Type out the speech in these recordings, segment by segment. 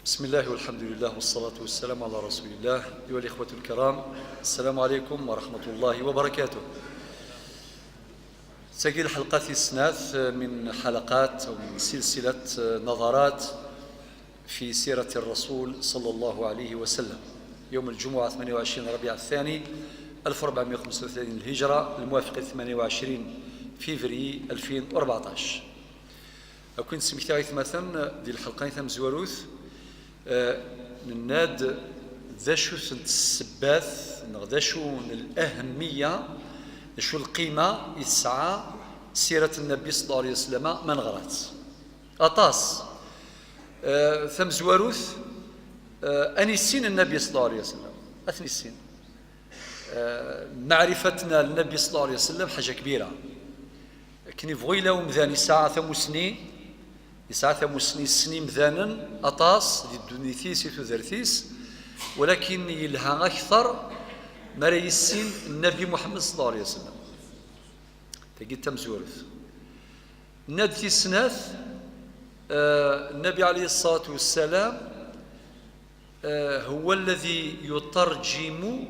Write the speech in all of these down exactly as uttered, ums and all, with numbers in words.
بسم الله والحمد لله والصلاة والسلام على رسول الله. أيها الإخوة الكرام، السلام عليكم ورحمة الله وبركاته. Tagi d lḥelqa tis snat من حلقات أو من سلسلة نظرات في سيرة الرسول صلى الله عليه وسلم. يوم الجمعة ثمانية وعشرين ربيع الثاني ألف وأربعمية وخمسة وثلاثين الهجرة، الموافق ثمانية وعشرين فيفري ألفين وأربعطاش. Akken d-smektaɣ i tmatan di lḥelqa-nni tamezwarut, eh, nenna-d d acu-tent ssebbat neɣ d acu n lahemmiya, d acu lqima i tesɛa sirat Nnabi صلى الله عليه وسلم ma neɣra-tt. Aṭas. Eh, tamezwarut, eh, ad nissin Nnabi صلى الله عليه وسلم. Ad t-nissin. Eh, maɛrifatna n Nnabi صلى الله عليه وسلم حاجة كبيرة. Akken yebɣu yella umdan yesɛa tamusni, yesɛa tamusni, yessen imdanen aṭas di ddunit-is, i tudert-is, walakin yelha akteṛ mi ara yissin Nnabi Muḥemmed صلى الله عليه وسلم. Tagi d tamezwarut. Nenna-d tis snat, eh, Nnabi عليه الصلاة والسلام, eh, هو الذي يترجم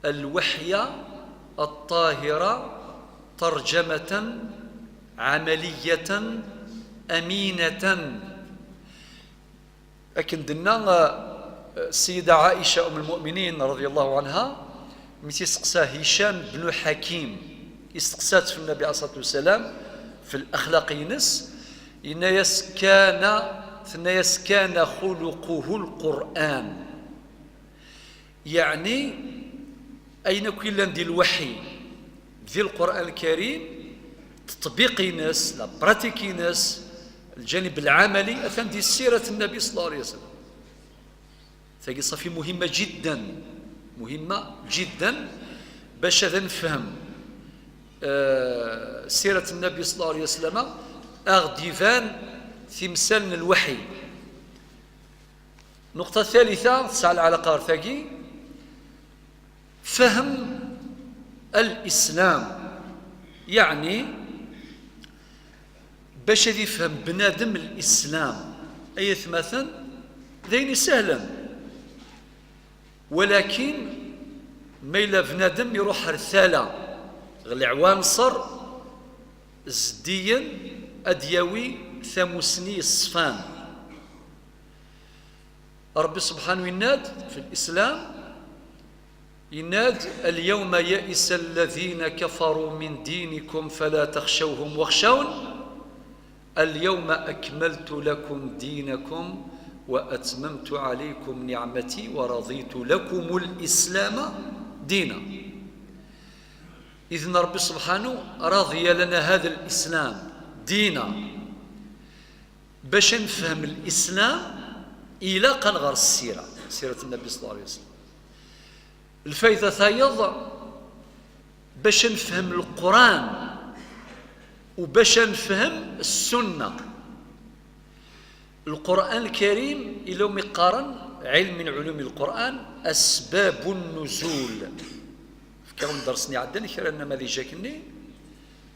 الوحي الطاهر ترجمة عملية أمينة. Akken d-tenna, eh, Ssida Ɛica أم المؤمنين رضي الله عنها, mi tt-isteqsa Hicam ben Ḥakim, isteqsa-tt ɣef Nnabi عليه الصلاة والسلام, ɣef laxlaq-ines, yenna-yas: كان, tenna-yas: كان خلقه القرآن. Yeɛni, ayen akk yellan di lweḥyi, di Lqur'an Lkarim, ttaṭbiq-ines, la pratique-ines, lǧanib lɛamali, atan di sirat Nnabi صلى الله عليه وسلم. Tagi ṣafi muhimma jiddan, muhimma jiddan, bac ad nefhem, eh, sirat Nnabi صلى الله عليه وسلم, ad ɣ-d-iban timsal n lweḥyi. Nnuqṭa talitha tesɛa lɛalaqa ɣer tagi, fahem al-Islam, yeɛni bac ad ifhem bnadem l-Islam, ay atmaten, d ayen isehlen. Walakin ma yella bnadem iruḥ ar tala, ɣer leɛwanṣer zeddigen, ad d-yawi tamusni yeṣfan. Ṛebbi subḥanu yenna-d fi l-Islam, yenna-d: اليوم يئس الذين كفروا من دينكم فلا تخشوهم واخشون اليوم أكملت لكم دينكم وأتممت عليكم نعمتي ورضيت لكم الإسلام دينا. Idan Ṛebbi subḥanu رضي لنا هذا الإسلام دينا. Bac ad nefhem l-Islam, ilaq ad nɣer ssira, sirat Nnabi صلى الله عليه وسلم. Lfayda tayeḍ, bac ad nefhem Lqur'an u bac ad nefhem Ssunna. Lqur'an Lkarim, ila umi qqaren, ɛilm min ɛulumi Lqur'an, asbabu nnuzul. Fkiɣ-awen ddersen iɛeddan kra n namadij akkenni.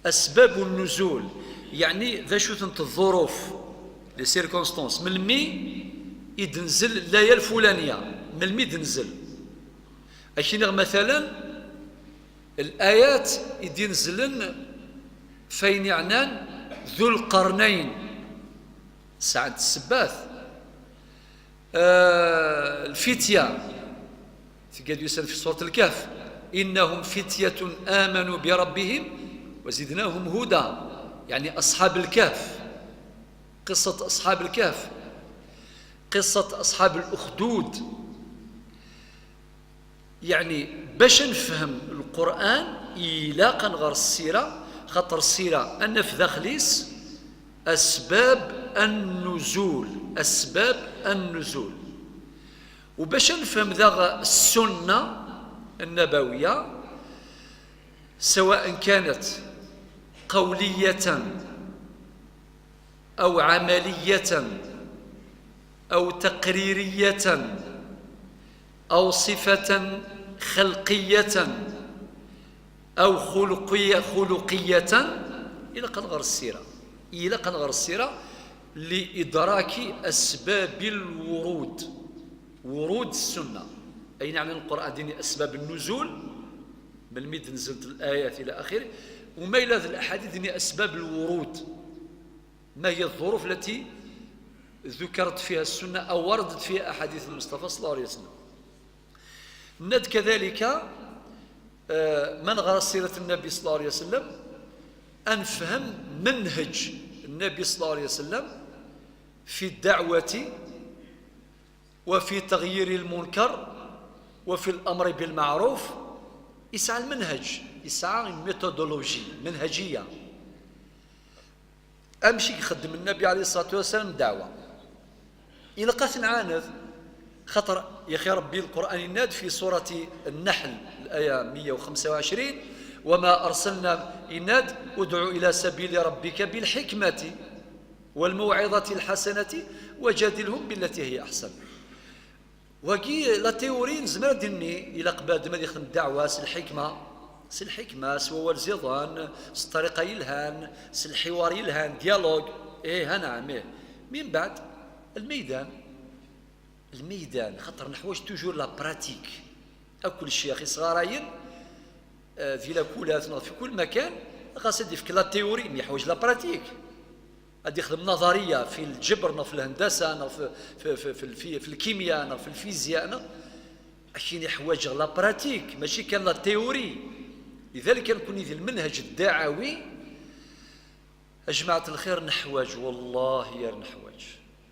Asbab nnuzul, yeɛni d acu-tent ḍḍuruf, les circonstances, melmi i d-tenzel laya lfulaniya, melmi i d-tenzel. Ad k-iniɣ matalan, l-ayat i d-inezlen f ayen iɛnan Dhu Lqernayn, sɛant ssebbat. Eh, lfitya, tga-d yusan fi surat Lkehf: إنهم فتية آمنوا بربهم وزدناهم هدى, yeɛni أصحاب الكهف, قصة أصحاب الكهف, قصة أصحاب الأخدود. Yeɛni, bac ad nefhem Lqur'an, ilaq ad nɣer ssira, xaṭer ssira ad naf daxel-is asbab nnuzul, asbab nnuzul. U bac ad nefhem daɣ Ssunna Nnabawiya, سواء كانت قولية أو عملية أو تقريرية أو صفة خلقية أو خلقية، خلقية، ilaq ad nɣer ssira. Ilaq ad nɣer ssira. لإدراك أسباب الورود، ورود السنة، أي نعم القرآن ديني أسباب النزول، من ميد نزلت الآيات إلى آخره، وما إلى ذي الأحاديث ديني أسباب الورود، ما هي الظروف التي ذكرت فيها السنة أو وردت فيها أحاديث المصطفى صلى الله عليه وسلم. ند كذلك، آه، من غرس سيرة النبي صلى الله عليه وسلم، أنفهم منهج النبي صلى الله عليه وسلم في الدعوة وفي تغيير المنكر وفي الأمر بالمعروف. يسعى المنهج، يسعى une méthodologie، منهجية. أمشي يخدم النبي عليه الصلاة والسلام دعوة. إلا قاس نعاند، خاطر يا أخي ربي القرآن يناد في سورة النحل الآية مية وخمسة وعشرين: "وما أرسلنا"، يناد: "ادع إلى سبيل ربك بالحكمة والموعظة الحسنة وجادلهم بالتي هي أحسن". Wagi la théorie نزمر دني إلا قبل ما يخدم الدعوة، سي الحكمة، سي الحكمة، سي ووال زيضان، سي الطريقة يلهان، سي الحوار يلهان، dialogue. إيه، ها نعم، إيه. من بعد الميدان، الميدان، خاطر نحوج toujours la pratique. أكل الشيء أخي صغارين، آه، في لاكولات، في كل مكان، خاص يدي فيك la théorie، mais يحوج la pratique. غادي يخدم نظرية في الجبر، نغ في الهندسة، نغ في، في، في، في، الفي-، في الكيمياء، نغ في الفيزياء، نغ أشين يحوج la pratique، ماشي كان la théorie. لذلك نكون إذا المنهج الدعوي، يا جماعة الخير، نحوج، والله يا نحوج،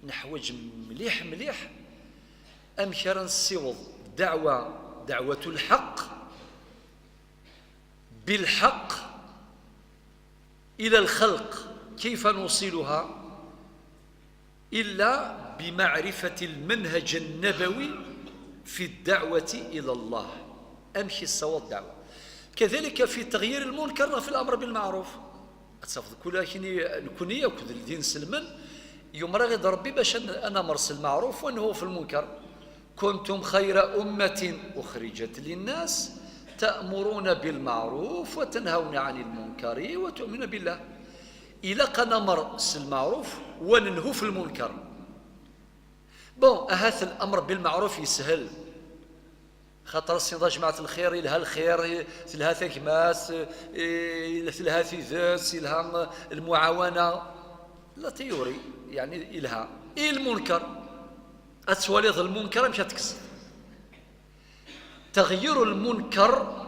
نحوج مليح مليح أمشي نسيوض دعوة، دعوة الحق بالحق إلى الخلق. كيف نوصلها؟ إلا بمعرفة المنهج النبوي في الدعوة إلى الله. أمشي الصواب دعوة. كذلك في تغيير المنكر في الأمر بالمعروف. أتصفد كل شيء نكوني يأكد الدين سلمن، يوم رغد ربي باش أن-، أنا مرس المعروف وأنه في المنكر. "كنتم خير أمة أخرجت للناس تأمرون بالمعروف وتنهون عن المنكر وتؤمنون بالله". إلا قنا مر سي المعروف وننهو في المنكر. بون، أهات الأمر بالمعروف يسهل. خاطر السيدة جماعة الخير، يلها الخير، تلها ثقماس، إيه، تلها ثيذس، يلها المعاونة. La théorie، يعني، يلها. إيه المنكر؟ أتواليض المنكر، مش هتكسر. تغيير المنكر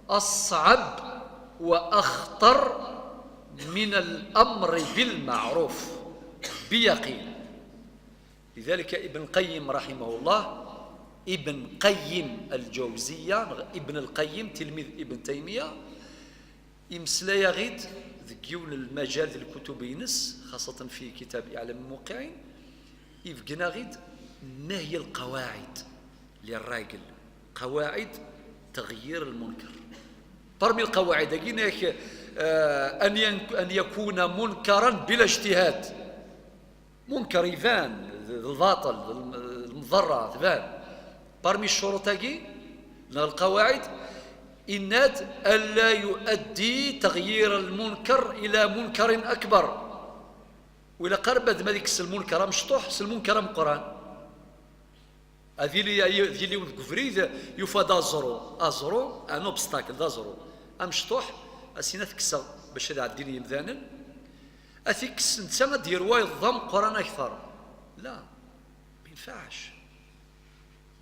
أصعب وأخطر من الأمر بالمعروف بيقين. لذلك ابن القيم رحمه الله، ابن قيم الجوزية، ابن القيم تلميذ ابن تيمية، يمسلايا غيد ذك يون المجال ذي الكتب ينس، خاصة في كتاب إعلام الموقعين، يفقنا غيد ما هي القواعد للراجل، قواعد تغيير المنكر. برمي القواعد، قلنا، آه، أن ين-، أن يكون منكرا بلا اجتهاد. منكر يبان، الباطل، المضرة تبان. برمي الشروط هاكي، القواعد، إنات ألا يؤدي تغيير المنكر إلى منكر أكبر. وإلا قرب هذا ما يكس المنكر مشطوح، سي المنكر مقران. هذه اللي، هذه اللي ولد كفريد يفاد أزرو، أزرو، أن أوبستاكل، ذا أزرو. أمشطوح، أسينا تكسر باش هذا عدين يمذانن. أثيكس نتا دير وايد ضم قران أكثر. لا، ما ينفعش.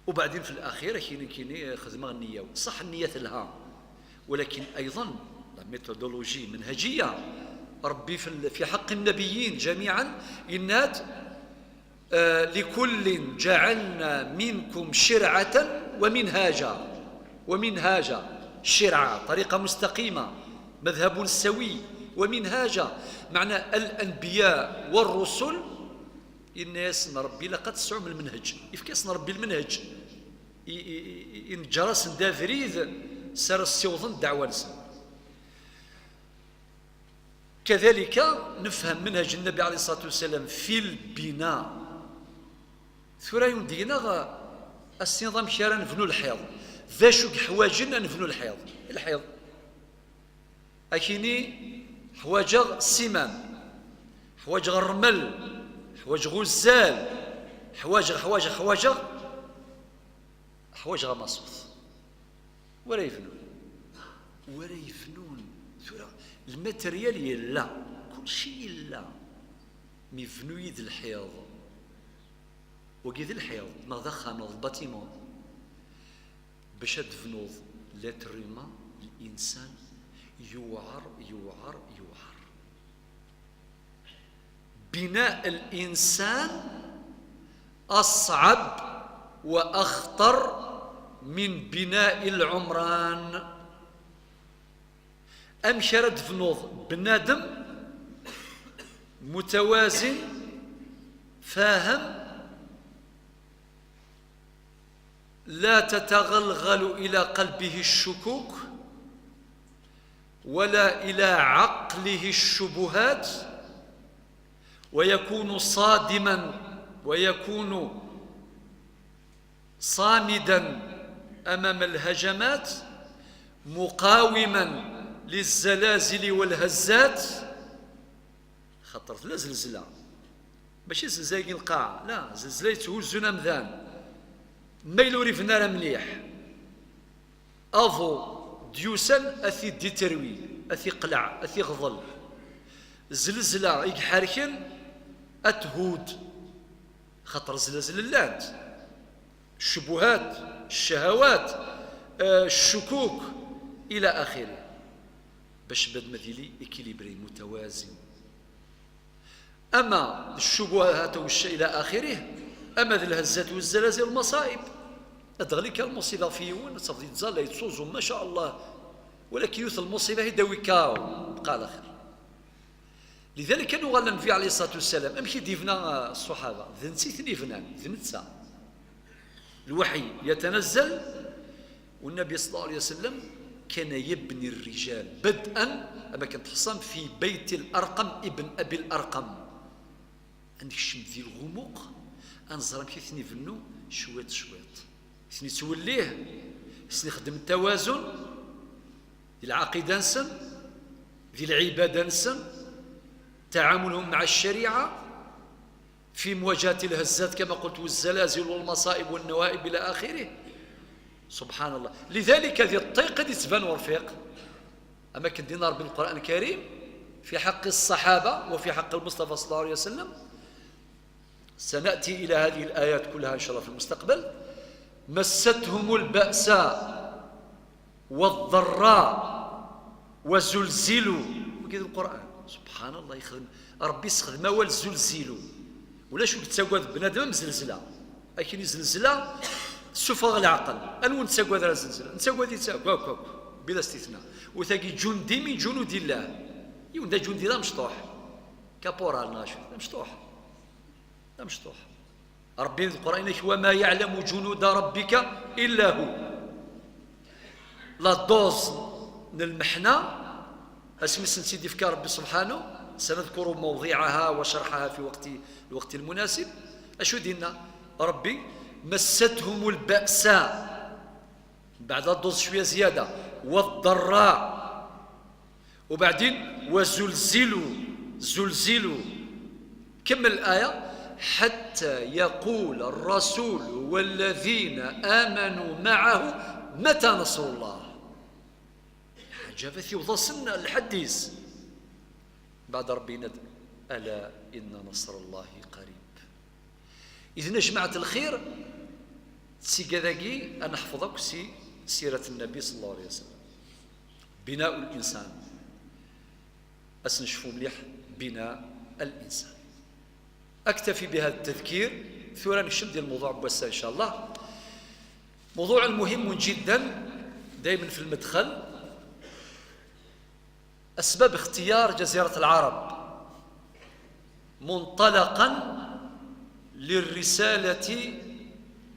وبعدين في الأخير كيني، كيني خدمة النية. صح النية لها، ولكن أيضا la méthodologie منهجية. ربي في ال-، في حق النبيين جميعا إنات، آه، "لكل جعلنا منكم شرعة ومنهاجا". ومنهاجا، شرعة، طريقة مستقيمة، مذهب سوي، ومنهاجا، معنى الأنبياء والرسل إن يسن ربي لقد سعوا من المنهج. إفكاسن ربي المنهج. إ-، إ-، إ-، إن جرس دافريد سر السيوضن دعوة نسن. كذلك نفهم منهج النبي عليه الصلاة والسلام في البناء. ثورة يوم دينا غا السنظام كيرا نبنو الحيض. ذا شو حواجنا نبنو الحيض؟ الحيض. أكيني حواجغ السمان، حواجغ الرمل، Ḥwaǧeɣ uzzal. Ḥwaǧeɣ, ḥwaǧeɣ, ḥwaǧeɣ. Ḥwaǧeɣ amaṣut. Wara yebnun. Wara yebnun. Tura, lmateryal yella. Kulci yella. Mi bnu-yi-d lḥiḍ. Wagi d lḥiḍ, neɣ d axxam, neɣ d lbatimun. Bac ad tebnuḍ l'être humain, l'insan, yewɛer, yewɛer, yewɛer. بناء الإنسان أصعب وأخطر من بناء العمران. Amek ara d-tebnuḍ bnadem متوازن, فاهم, لا تتغلغل إلى قلبه الشكوك ولا إلى عقله الشبهات, ويكون صادما, ويكون صامدا أمام الهجمات, مقاوما للزلازل والهزات. Xaṭer tella zelzla. Mačči zelzla-agi n lqaɛa, la, zelzla yetthuzzun amdan. Ma yella ur ibni ara mliḥ, aḍu d-yusan ad t-id-iterwi, ad t-iqleɛ, ad t-iɣḍel. Zelzla i iḥerken ad thudd. Xaṭer zelazl llant, ccubuhat, ccahawat, eh, ccukuk, ila axiri. Bac bnadem ad yili équilibré, متوازن. Ama d ccubuhat u cca ila axiri, ama d lhezzat u zzalazil, lmaṣaib. Ad d-teɣli kan lmuṣiba ɣef yiwen, ad tafeḍ yettẓalla, yettuẓum, ma ca Allah. Walakin yiwet lmuṣiba i d-tawi kaw, bqa ɛla xir. Lidalik, ad nuɣal Nnbi ɛalayhi ṣṣalatu wassalam, amek i d-yebna, uh, ṣṣuḥaba? D netta i ten-ibnan, d netta. Lweḥyi yetnazzal, u Nnbi ṣalla Llahu ɛalayhi wa sallam كان يبني الرجال بدءا, am akken tḥeṣṣam, في بيت الأرقم ابن أبي الأرقم. Ad nekcem di lɣumuq, ad nẓer amek i ten-ibennu cwiṭ cwiṭ. Ten-ittwellih, ad sen-ixdem tawazun di lɛaqida-nsen, di lɛibada-nsen, تعاملهم مع الشريعة في مواجهة الهزات كما قلت والزلازل والمصائب والنوائب إلى آخره. سبحان الله. لذلك هذه الطريقة اللي تبان ورفيق. أما كان دينا ربي القرآن الكريم في حق الصحابة وفي حق المصطفى صلى الله عليه وسلم، سنأتي إلى هذه الآيات كلها إن شاء الله في المستقبل. مستهم البأساء والضراء وزلزلوا. Wagi d Lqur'an. سبحان الله, yexdem, Ṛebbi yessexdem awal زلزلوا. Ulac ur yettagad bnadem am zelzla. Akken i zelzla tessufeɣ leɛqel. Anwa ur nettagad ara zelzla? Nettagad-itt akk, akk, akk, بلا استثناء. U tagi جندي من جنود الله. Yiwen d aǧundi d amecṭuḥ. Kaporal neɣ acu, d amecṭuḥ. D amecṭuḥ. Ṛebbi di Lqur'an yenna-k: وما يعلم جنود ربك إلا هو. La dose n lmeḥna, asmi sen-tt-id-ifka Ṛebbi subḥanu, سنذكر موضعها وشرحها في وقت, الوقت المناسب. Acu d-yenna Ṛebbi? مستهم البأساء. Mbeɛd la dose cwiya zzyada. والضراء. وبعدين وزلزلوا, زلزلوا. كمل الآية: حتى يقول الرسول والذين آمنوا معه متى نصر الله. Ḥaǧa bati uḍasen lḥaddis. Mbeɛd Ṛebbi yenna-d: ألا إن نصر الله قريب. Idan, a jmaɛat lxir, d tigad-agi ad neḥfeḍ akk si sirat Nnbi ṣalla Llahu ɛalayhi wa sallam. بناء الإنسان. Ad s-necfu mliḥ بناء الإنسان. أكتفي بهذا التذكير. Tura nekcem di lmewḍuɛ n wass-a, إن شاء الله. موضوع مهم جدا، دايما في المدخل. أسباب اختيار جزيرة العرب منطلقا للرسالة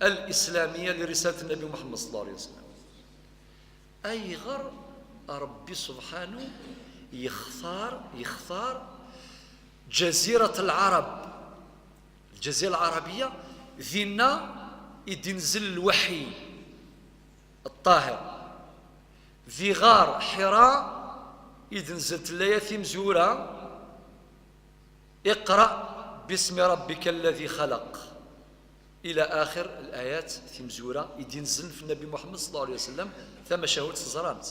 الإسلامية، لرسالة النبي محمد صلى الله عليه وسلم. Ayɣer Ṛebbi subḥanu yextar, yextar جزيرة العرب، الجزيرة العربية, dinna i d-inzel lweḥyi ṭṭaher. Di ɣar Ḥira i d-nzelt layat imezwura: اقرأ باسم ربك الذي خلق إلى آخر الآيات timezwura i d-inezlen f Nnabi Muḥemmed صلى الله عليه وسلم. Tamacahut teẓram-tt.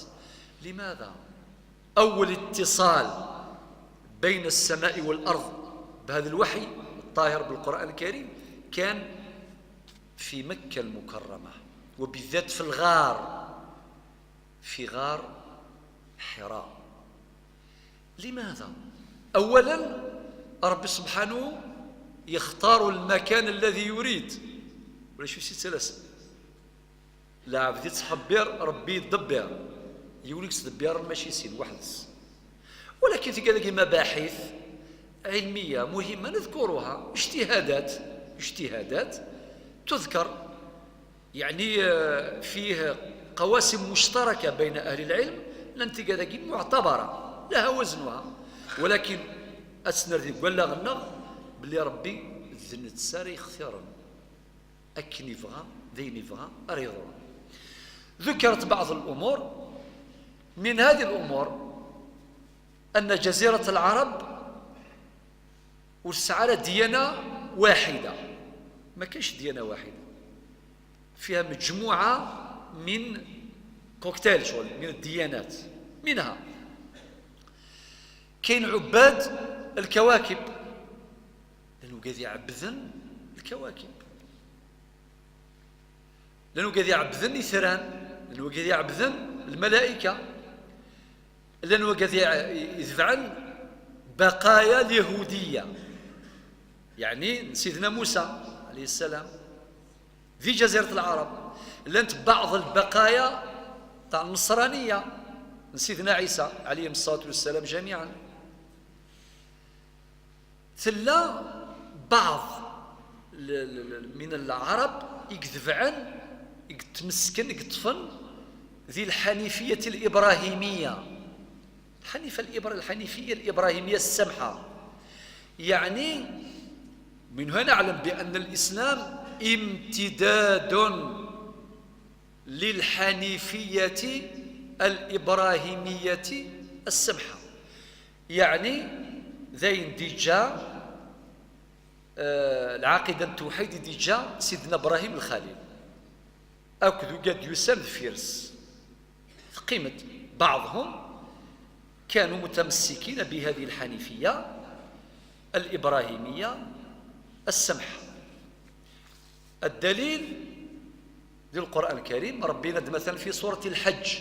لماذا؟ أول اتصال بين السماء والأرض بهذا الوحي الطاهر بالقرآن الكريم كان في مكة المكرمة، وبالذات في الغار، في غار حراء. لماذا؟ أولا، ربي سبحانه يختار المكان الذي يريد. ولا شو سي ثلاثة؟ Lɛebd ittḥebbir, Rebbi yeddebbir. Yiwen i yettdebbiren mačči sin, weḥd-s. ولكن تلقى داك مباحث علمية مهمة نذكرها، اجتهادات، اجتهادات تذكر، يعني، آه، فيه قواسم مشتركة بين أهل العلم، لأن تلقى داك معتبرة لها وزنها، ولكن أتسنر ذي قال لنا بلي ربي ذنت ساري اختيارا. Akken yebɣa, d ayen yebɣa ara yeḍru. ذكرت بعض الأمور، من هذه الأمور أن جزيرة العرب ur tesɛi ara ديانة واحدة. ما كاينش ديانة واحدة، فيها مجموعة من cocktail شغل من الديانات. منها كاين عباد الكواكب، لأنه قاعد يعبدن الكواكب، لأنه قاعد يعبدن يثران، لأنه قاعد يعبدن الملائكة، لأنه قاعد يع-، يتبعن بقايا اليهودية، يعني سيدنا موسى عليه السلام في جزيرة العرب، لأن بعض البقايا تاع النصرانية سيدنا عيسى عليه الصلاة والسلام جميعا. Tella بعض ل-، ل-، ل-، من العرب يتبعن، يتمسكن، يطفن ذي الحنيفية الإبراهيمية. الحنيفة الإبر-، الحنيفية الإبراهيمية السمحة. يعني من هنا نعلم بأن الإسلام امتداد للحنيفية الإبراهيمية السمحة. يعني ذين ديجا، آه، العقيدة التوحيد ديجا سيدنا إبراهيم الخليل أكد وقاد يسام فيرس. قيمة بعضهم كانوا متمسكين بهذه الحنيفية الإبراهيمية السمحة. الدليل للقرآن الكريم، ربي يناد مثلا في سورة الحج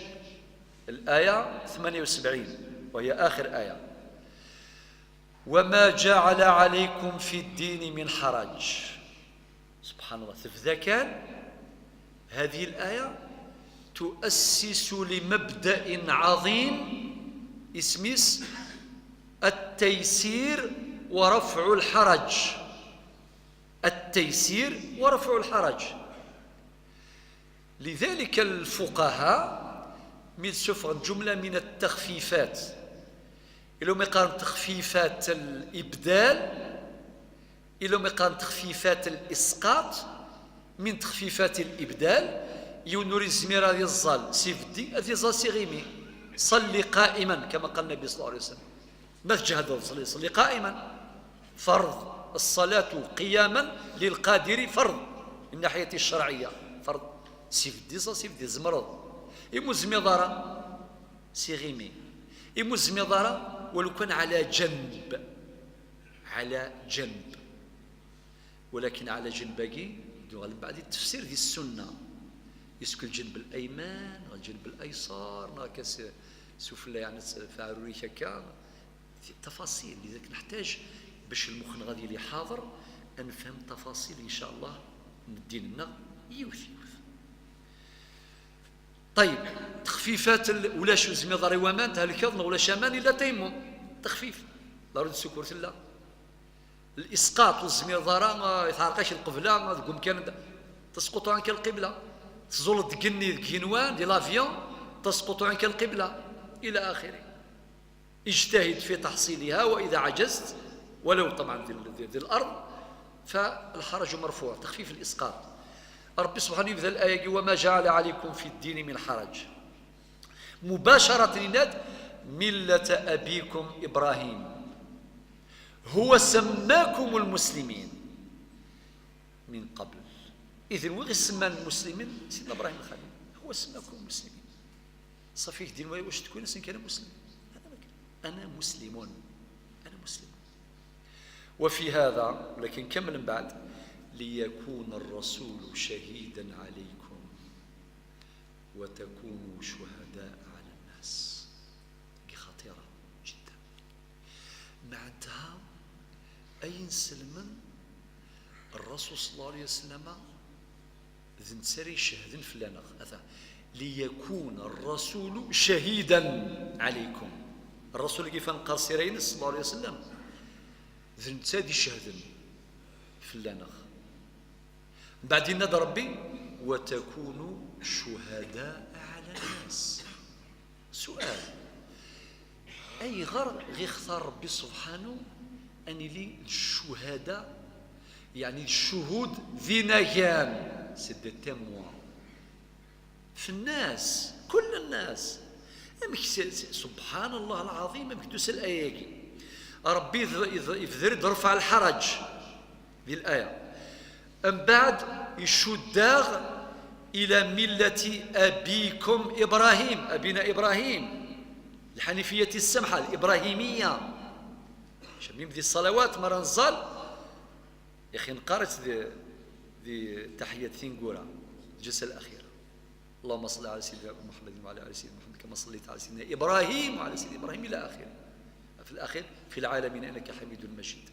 الآية ثمانية وسبعين، وهي آخر آية: "وما جعل عليكم في الدين من حرج". سبحان الله، تبدا كان هذه الآية تؤسس لمبدأ عظيم اسميس التيسير ورفع الحرج. التيسير ورفع الحرج. لذلك الفقهاء من سفغ جملة من التخفيفات، إلو مقارن تخفيفات الإبدال، إلو مقارن تخفيفات الإسقاط، من تخفيفات الإبدال، يونوري الزمير هذه الظل سيفدي، هذه الظل سيغيمي. صلي قائما كما قال النبي صلى الله عليه وسلم. ما تجهد الصلاة، يصلي قائما. فرض الصلاة قياما للقادر فرض من الناحية الشرعية، فرض. سيفدي صا سيفدي زمرض. إمو زميضارة سيغيمي. إمو زميضارة ولو كان على جنب، على جنب. ولكن على جنباكي دوغ بعد التفسير ديال السنة. يسكن الجنب الأيمن، الجنب الأيسر، ناكس سفلى يعني فاروري هكا. تفاصيل لذلك نحتاج باش المخ غادي يلي حاضر نفهم تفاصيل إن شاء الله من الدين لنا يوث يوث. طيب، تخفيفات ال-، ولا شو زميض روامان تهلكضنا ولا شامان إلا تيمم. تخفيف. لا رد سكور لا. الإسقاط والزميض راه ما يتعرقش القبلة، ما تقوم كان د-، تسقط عنك القبلة. تزول الدقني دقينوان دي لافيون، تسقط عنك القبلة إلى آخره. اجتهد في تحصيلها، وإذا عجزت، ولو طبعا ذي ال-، ذي، ذي الأرض، فالحرج مرفوع، تخفيف الإسقاط. ربي سبحانه يبدا الآية: "وما جعل عليكم في الدين من حرج". مباشرة يناد: "ملة أبيكم إبراهيم". هو سماكم المسلمين من قبل. إذن وين سمان المسلمين؟ سيدنا إبراهيم الخليل هو سماكم المسلمين. صافي، دين واش تكون سن كان مسلم؟ هذا ما كان. أنا مسلم، أنا مسلم. وفي هذا، لكن كمل من بعد: ليكون الرسول شهيدا عليكم وتكونوا شهداء على الناس. خطيرة جدا. معناتها أي نسلمن الرسول صلى الله عليه وسلم ذ نتسري شهدن فلانا. أثا: ليكون الرسول شهيدا عليكم. الرسول كيف نقال سيرين صلى الله عليه وسلم ذ نتسري شهدن فلانا. بعد ينادى ربي: وتكونوا شهداء على الناس. سؤال: أي غر غيختار ربي سبحانه أن يلي الشهداء، يعني الشهود ذي ناجان، c'est des témoins في الناس، كل الناس. أمك س-، س-، سبحان الله العظيم، أمك تسأل آياكي. ربي يذ-، يذ-، يفذر رفع الحرج ذي الآية. من بعد يشداغ إلى ملة أبيكم إبراهيم، أبينا إبراهيم، الحنيفية السمحة الإبراهيمية. شميم ذي الصلوات مرة نزال يا أخي نقارت ذي، ذي تحية ثينغورا، الجلسة الأخيرة. اللهم صل على سيدنا محمد وعلى آل سيدنا محمد كما صليت على سيدنا إبراهيم وعلى سيدنا إبراهيم إلى آخره. في الأخير: في العالمين إنك حميد مجيد.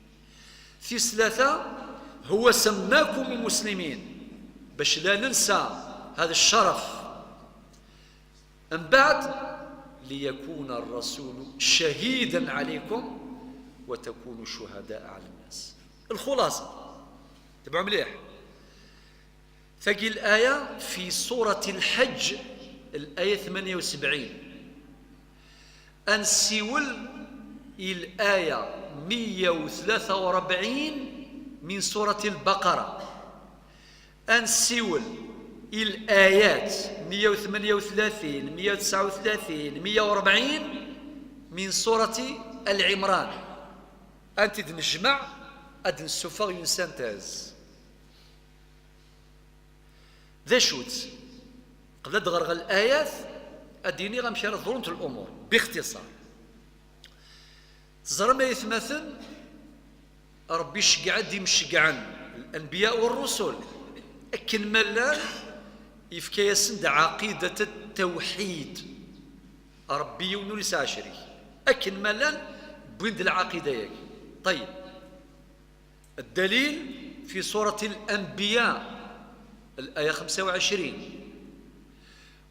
في ثلاثة: هو سماكم مسلمين، باش لا ننسى هذا الشرف. من بعد: ليكون الرسول شهيدا عليكم وتكونوا شهداء على الناس. الخلاصة، تبعوا مليح. ثقي الآية في سورة الحج، الآية ثمانية وسبعين. أنسيول الآية مية وثلاثة وأربعين من سورة البقرة. أنسيول الآيات مية وثمانية وثلاثين، مية وتسعة وثلاثين، مية وأربعين من سورة آل عمران. أنت نجمع أد نسوفغ une synthèse. ذا شوت. قبل أد غرغ الآيات، أديني غمشي على ظلمة الأمور باختصار. تزرم يثمثن، ربي شجع دي مشجعا الأنبياء والرسل. أكن ملان يفكي يسند عقيدة التوحيد. ربي يونو لسا شريك. أكن ملان بويند العقيدة ياك. طيب. الدليل في سورة الأنبياء، الآية خمسة وعشرين: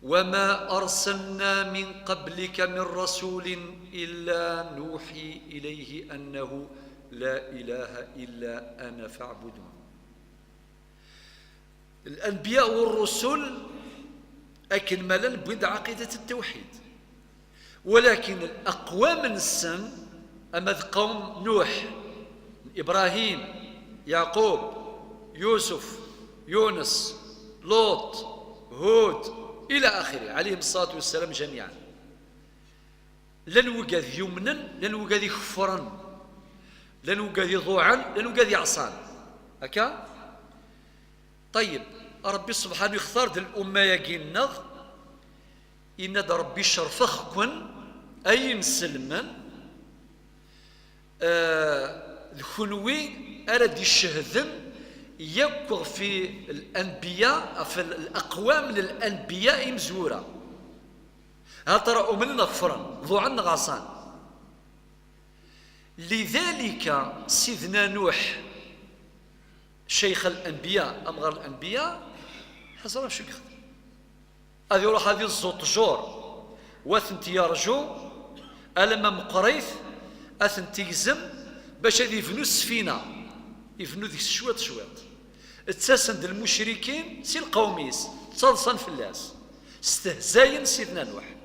وما أرسلنا من قبلك من رسول إلا نوحي إليه أنه لا إله إلا أنا فاعبدون. الأنبياء والرسل أكن ملان بويند عقيدة التوحيد. ولكن الأقوام نسن، أما ذ قوم نوح، إبراهيم، يعقوب، يوسف، يونس، لوط، هود، إلى آخره، عليهم الصلاة والسلام جميعا. لن وجد يمنن، لن وجد يكفرن، لن وجد يضوعن، لن وجد يعصان. هكا؟ طيب، ربي سبحانه يختار د الأمة ياكي النغ، إن ربي شرفخكن أي مسلمن، آه، لكنوي أرد الشهدن يكو في الأنبياء، في الأقوام للأنبياء مزورة. هل ترى أمن غفرا، ضوعا غاصان. لذلك سيدنا نوح شيخ الأنبياء، أمغر الأنبياء، حزر شو يخدم. هذه يروح هذه الزوط جور، وثنت يرجو، ألم مقريث، أثنت يزم، باش هذه يفنو السفينة، يفنو ذيك شويط شويط. اتساسن د المشركين سي القوميس، تصلصن فلاس، استهزاين سيدنا نوح.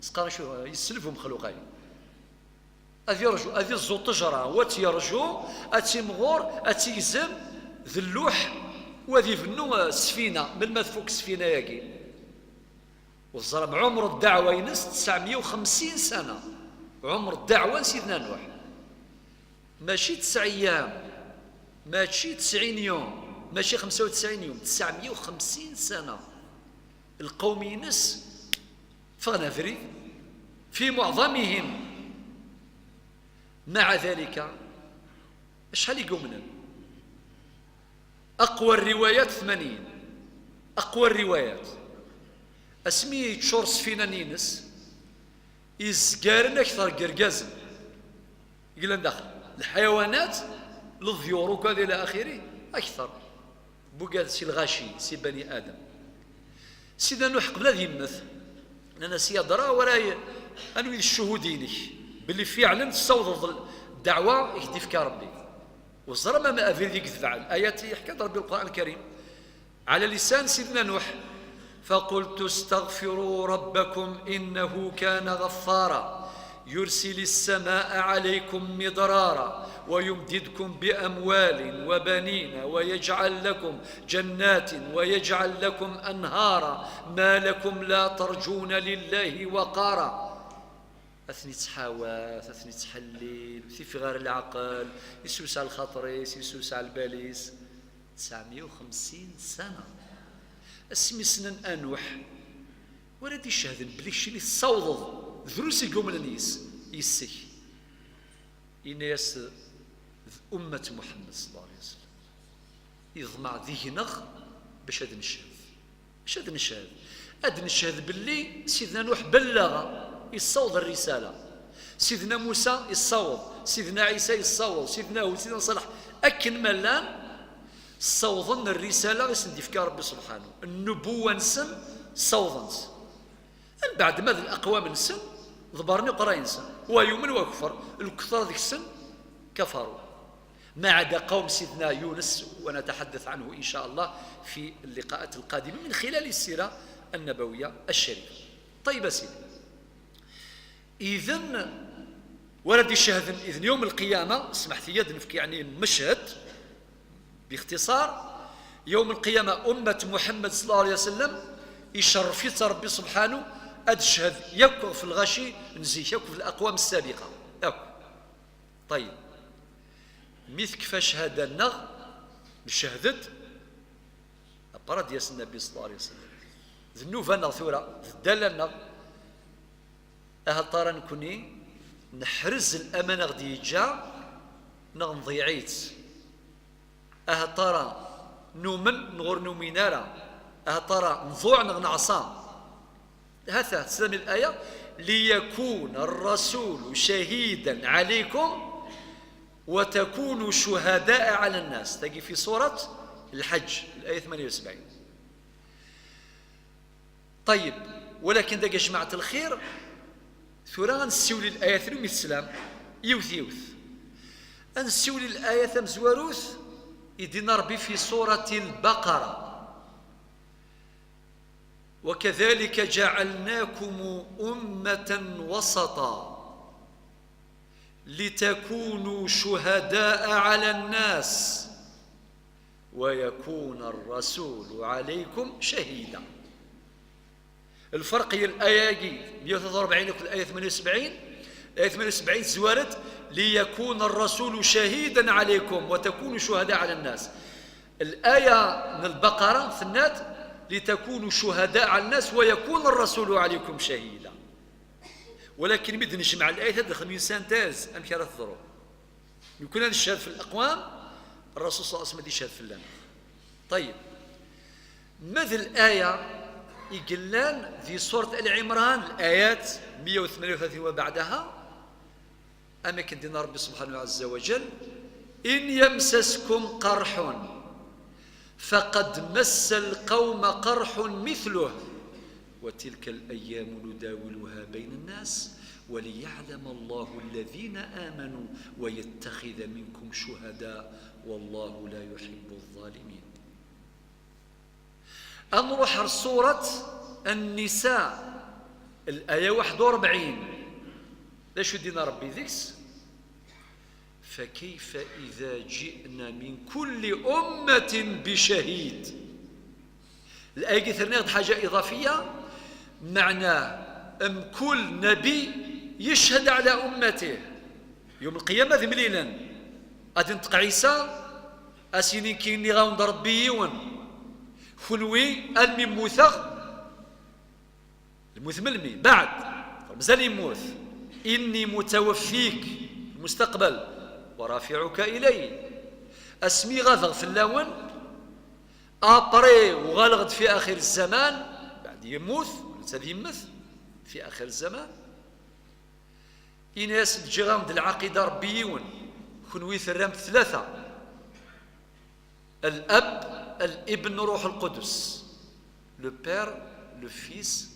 سقارن شو يسلفهم مخلوقين. أذ يرجو، أذ يزو طجرة، وات يرجو، أتي مغور، أتي يزم، ذ اللوح، وذي فنو السفينة، من ما تفك السفينة ياكي. والزرم عمر الدعوة ينس تسعمية وخمسين سنة. عمر الدعوة سيدنا نوح. Mačči tesɛa ayyam, mačči tesɛin yum, mačči xemsa u tesɛin yum, tesɛemya u xemsin sana. Lqawm-ines ffɣen abrid, fi muɛḍamihim. Maɛa dalika, acḥal i yumnen? Aqwa rriwayat tmanyin. Aqwa rriwayat. Asmi yeččur sfina-ines, izgaren akter n yergazen i yellan daxel. Lḥayawanat, leḍyur, ukad ila axiri, akter. Bugad si lɣaci, si bani Adam. Sidna Nuḥ qbel ad yemmet, nnan-as: "Ya dra, wara y-, anwi d ccuhud-inek belli fiɛlen tessawḍeḍ ddeɛwa i k-d-ifka Rebbi?" Uẓra ma abrid i yetbeɛ, ayat yeḥka-d Rebbi Lqur'an Lkarim. على لسان سيدنا نوح: فقلت استغفروا ربكم إنه كان غفارا يرسل السماء عليكم مدرارا ويمددكم بأموال وبنين ويجعل لكم جنات ويجعل لكم أنهارا ما لكم لا ترجون لله وقارا. Ad ten-ittḥawat, ad ten-ittḥellil, ur t-ifiɣ ara leɛqel, yessuseɛ lxaṭer-is, yessuseɛ lbal-is. Tesɛemya u xemsin sana. Asmi ssnen a Nuḥ, wara d-icehden belli keččini tessawḍeḍ drus i yumnen yis-, yis-k. Yenna-yas: "D ummat Muḥemmed sallallahu alayhi wa sallam." Yeḍmeɛ deg-neɣ bac ad neched. Bac ad neched. Ad neched belli Sidna Nuḥ belleɣ, yessaweḍ rrisala. Sidna Musa yessaweḍ, Sidna Ɛisa yessaweḍ, Sidna Hud, Sidna Ṣaleḥ, akken ma llan, ssawḍen rrisala i sen-d-ifka Rebbi subḥanu. Nnubuwa-nsen ssawḍen-tt. Mbeɛd ma d leqwam-nsen, ḍebren iqerray-nsen. Wa yumen, wa keffer, lketṛa deg-sen kafaru. ما عدا قوم سيدنا يونس، ونتحدث عنه إن شاء الله في اللقاءات القادمة من خلال السيرة النبوية الشريفة. طيب يا سيدي. إذن ولد الشهد إذن يوم القيامة، اسمح لي نفك يعني مشهد باختصار. يوم القيامة أمة محمد صلى الله عليه وسلم يشرف ربي سبحانه أد الشهد يكو في الغشي نزيك يكو في الأقوام السابقة يكو. طيب، mi tekfa cchada-nneɣ, neched-d, après ad d-yas Nnbi صلى الله عليه وسلم. D nnuba-nneɣ tura, d ddala-nneɣ. Ahat ara nekni neḥrez laman aɣ-d-yeǧǧa, neɣ nḍeyyeɛ-itt. Ahat ara numen, neɣ ur numin ara. Ahat ara nḍuɛ, neɣ neɛṣa. Hata, teslam الآية: "ليكون الرسول شهيدا عليكم وتكونوا شهداء على الناس". Tagi fi surat Lḥeǧǧ, الآية ثمانية وسبعين. طيب، ولكن داك جماعة الخير، ثورة غنسيولي الآيات اللي يتسلام، يوث يوث. غنسيولي الآية تمزواروث، يدينا ربي في سورة البقرة. "وكذلك جعلناكم أمة وسطا لتكونوا شهداء على الناس ويكون الرسول عليكم شهيدا". الفرق هي الآية مية وثلاثة وأربعين في الآية ثمانية وسبعين. الآية ثمانية وسبعين تزوارت: "ليكون الرسول شهيدا عليكم وتكونوا شهداء على الناس". الآية من البقرة ثنات: "لتكونوا شهداء على الناس ويكون الرسول عليكم شهيدا". ولكن مد نجمع الآية هذا خمين سنتاز أم كانت تضرب. يكون هذا الشهاد في الأقوام، الرسول صلى الله عليه وسلم يشهد في اللام. طيب، ماذا الآية يقلان ذي سورة آل عمران، الآيات مية وثمانية وثلاثين وبعدها؟ أما كدينا ربي سبحانه عز وجل: "إن يمسسكم قرح فقد مس القوم قرح مثله وتلك الأيام نداولها بين الناس وليعلم الله الذين آمنوا ويتخذ منكم شهداء والله لا يحب الظالمين". أنروح سورة النساء، الآية واحد وأربعين. لا شو دينا ربي ذيكس؟ "فكيف إذا جئنا من كل أمة بشهيد". الآية قلت لنا حاجة إضافية، معناه أم كل نبي يشهد على أمته. يوم القيامة ذي مليلا. Ad inṭeq Ɛisa, ad s-yini: "Nekki nniɣ-awen-d Ṛebbi yiwen, kenwi almi mmuteɣ." Lmut melmi? Beɛd. Mazal yemmut. "Inni mutawaffik", lmustaqbal, "wa rafiɛuka ilay." Asmi ɣabeɣ fell-awen, après uɣaleɣ-d fi axir zzaman, beɛd yemmut, netta ad yemmet, fi axir zzaman. Ini-as-d: "Ǧǧiɣ-awen-d lɛaqida Ṛebbi yiwen, kenwi terram-t tlata. Al-Ab, Al-Ibn, Ruḥ Lqudus." Le Père, le Fils,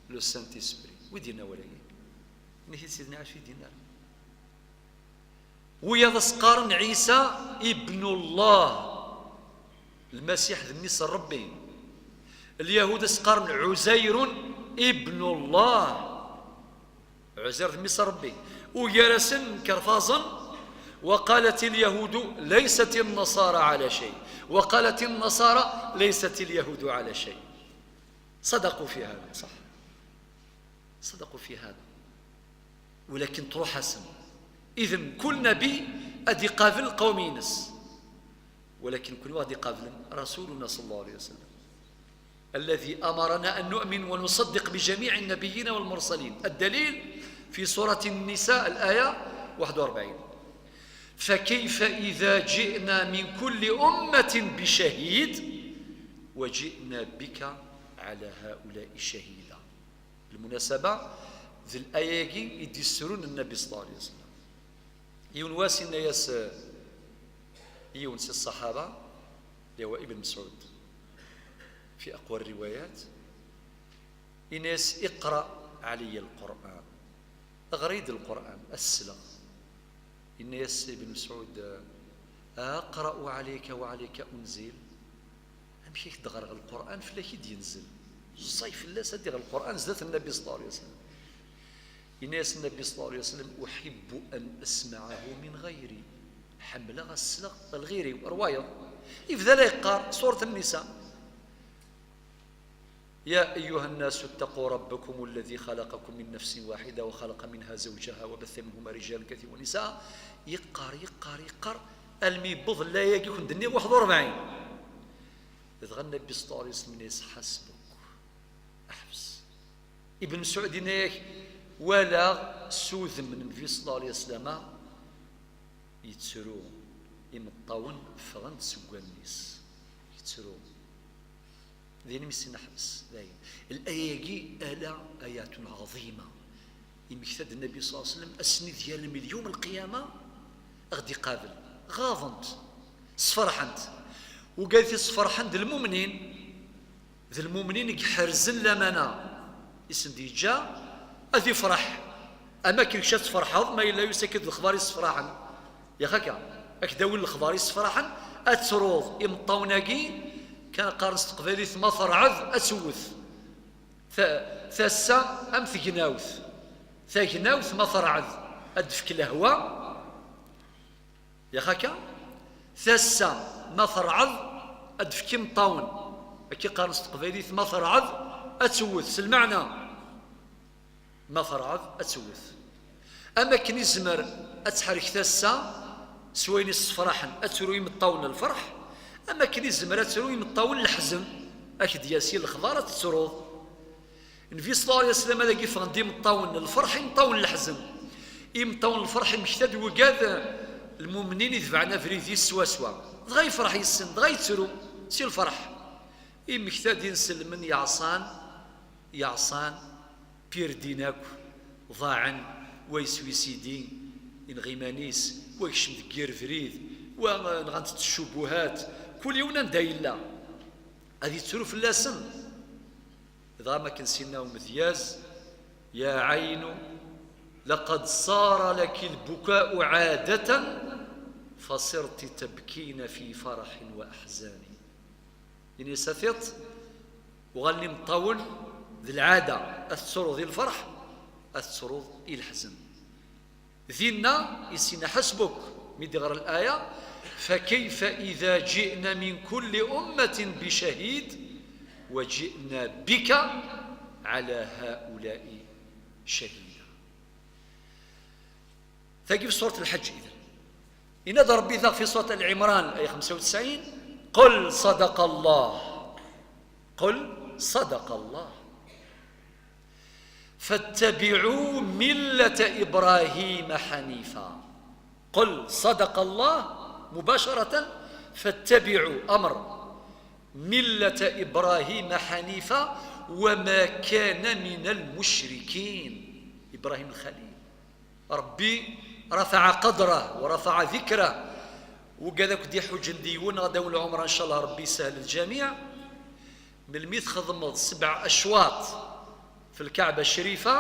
le Saint-Esprit. Wi d-yenna wala-yi? Niki Sidna Ɛic i d-yenna. Wiyaḍ as-qqaren Ɛisa Ibnu Llah, Lmasiḥ d mmi-s n Ṛebbi. Lyahud as-qqaren Ɛuzayrun Ibnu Llah, Ɛuzair d mmi-s n Ṛebbi. Ugar-asen mkerfaẓen: "وقالت اليهود ليست النصارى على شيء، وقالت النصارى ليست اليهود على شيء." صدقوا في هذا، صح؟ صدقوا في هذا. ولكن تروح حسن. إذن كل نبي أدي قابل قوم ينس. ولكن كل واحد يقابل رسولنا صلى الله عليه وسلم، الذي أمرنا أن نؤمن ونصدق بجميع النبيين والمرسلين. الدليل في سورة النساء، الآية واحد وأربعين: "فكيف إذا جئنا من كل أمة بشهيد وجئنا بك على هؤلاء شهيدا." بالمناسبة، d الآية-agi i d-yessrun النبي صلى الله عليه وسلم. Yiwen wass yenna-yas, eh, yiwen si ṣṣaḥaba, اللي هو ابن مسعود، في أقوى الروايات، yenna-yas: "اقرأ علي القرآن." Ɣer-iyi-d Lqur'an, ad t-sleɣ. Yenna-yas Ibn Mesɛud: "أقرأ عليك وعليك أنزل؟" Amek i k-d-ɣreɣ Lqur'an, fell-ak i d-yenzel? Ẓẓay fell-as ad d-iɣer Lqur'an zdat Nnabi صلى الله عليه وسلم. Yenna-yas Nnabi صلى الله عليه وسلم: "أحب أن أسمعه من غيري." Ḥemmleɣ ad sleɣ ɣer lɣir-iw, rwayeḍ. Yebda la yeqqar, Surat Nnisa: "يا أيها الناس اتقوا ربكم الذي خلقكم من نفس واحدة وخلق منها زوجها وبث منهما رجالا كثيرا ونساء." Yeqqar, yeqqar, yeqqar, almi yewweḍ layagi i ken-d-nniɣ, واحد وأربعين. Dɣa Nnabi صلى الله عليه وسلم yenna-yas: "حسبك." Ḥbes. Ibn Mesɛud yenna-yak: "Walaɣ s udem n Nnbi صلى الله عليه وسلم yettru, imeṭṭawen ffɣen-d seg wallen-is." Yettru. Din mi s-yenna: "Ḥbes, dayen." Laya-agi, ala ayatun ɛaḍima. Yemmekta-d Nnabi صلى الله عليه وسلم, ass-nni d yal mi d yawm lqiyama, a ɣ-d-iqabel. Ɣaḍent, sferḥent. Ugadet i sferḥen d lmumnin, d lmumnin i iḥerzen lamana i sen-d-yeǧǧa, ad ifreḥ. Am akken kečč ad tferḥeḍ ma yella yusa-k-id lexbar issefraḥen. Yak akka, ad k-d-awin lexbar issefraḥen, ad truḍ imeṭṭawen-agi, kan qqaren s teqbaylit ma terɛed ad tewwet. Ta-, tasa am tegnawt. Tagnawt ma terɛed ad d-tefk lehwa. Yak akka, tasa ma terɛed ad d-tefk imeṭṭawen. Akka qqaren s teqbaylit, ma terɛed ad tewwet, s lmeɛna. Ma terɛed ad tewwet. Am akken izmer ad tḥerrek tasa s wayen issefraḥen, ad tru imeṭṭawen n lferḥ, am akken izmer ad tru imeṭṭawen n leḥzen, ad k-d-yas i lexbar ad tettruḍ. Nnbi صلى الله عليه وسلم, dagi ffɣen-d imeṭṭawen n lferḥ, imeṭṭawen n leḥzen. Imeṭṭawen n lferḥ, immekta-d wigad, lmumnin i tebɛen abrid-is swaswa. Dɣa yefreḥ yes-sen, dɣa yettru si lferḥ. Immekta-d inselmen yeɛṣan, yeɛṣan, pirdin akk, ḍaɛen, wa yeswisidi, inɣa iman-is, wa yekcem deg yir brid, wa, eh, nɣant-t tcubuhat, kul yiwen anda yella. Ad yettru fell-asen. Dɣa ma akken s-yenna umedyaz: "يا عين لقد صار لك البكاء عادة فصرت تبكين في فرح وأحزان." Ini-as a tiṭ, uɣalen imeṭṭawen d lɛada, ad tettruḍ i lferḥ, ad tettruḍ i leḥzen. Dinna, i s-yenna: "حسبك", mi d-iɣer laya: "فكيف إذا جئنا من كل أمة بشهيد وجئنا بك على هؤلاء شهيدا." Tagi fi surat Lḥeǧǧ, idan. Yenna-d Ṛebbi daɣ fi surat Al Ɛimran, aya xemsa u tesɛin: قل صدق الله. قل صدق الله. فاتبعوا ملة إبراهيم حنيفا. قل صدق الله مباشرة، فاتبعوا أمر ملة إبراهيم حنيفا وما كان من المشركين. إبراهيم الخليل. Ṛebbi رفع قدره ورفع ذكره. Wigad akk d-iḥuǧǧen d yiwen, ɣad awen lɛumṛa, ncallah Ṛebbi isahel lǧamiɛ. Melmi txedmeḍ sebɛ acwaṭ fi lkaɛba ccrifa,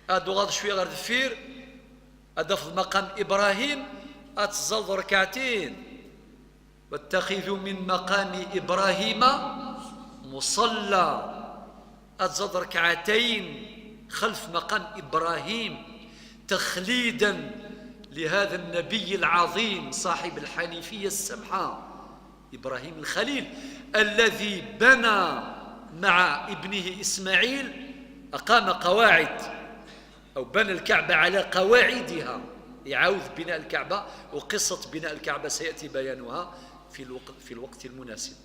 ad d-tuɣaleḍ cwiya ɣer deffir, ad d-tafeḍ maqam Ibrahim, ad teẓẓaleḍ rrekɛtin. واتخذوا من مقام إبراهيم مصلى. Ad teẓẓaleḍ ركعتين خلف مقام إبراهيم تخليدا لهذا النبي العظيم صاحب الحنيفية السمحة، إبراهيم الخليل، الذي بنى مع ابنه إسماعيل، أقام قواعد أو بنى الكعبة على قواعدها، إعادة بناء الكعبة، وقصة بناء الكعبة سيأتي بيانها في الوقت، في الوقت المناسب.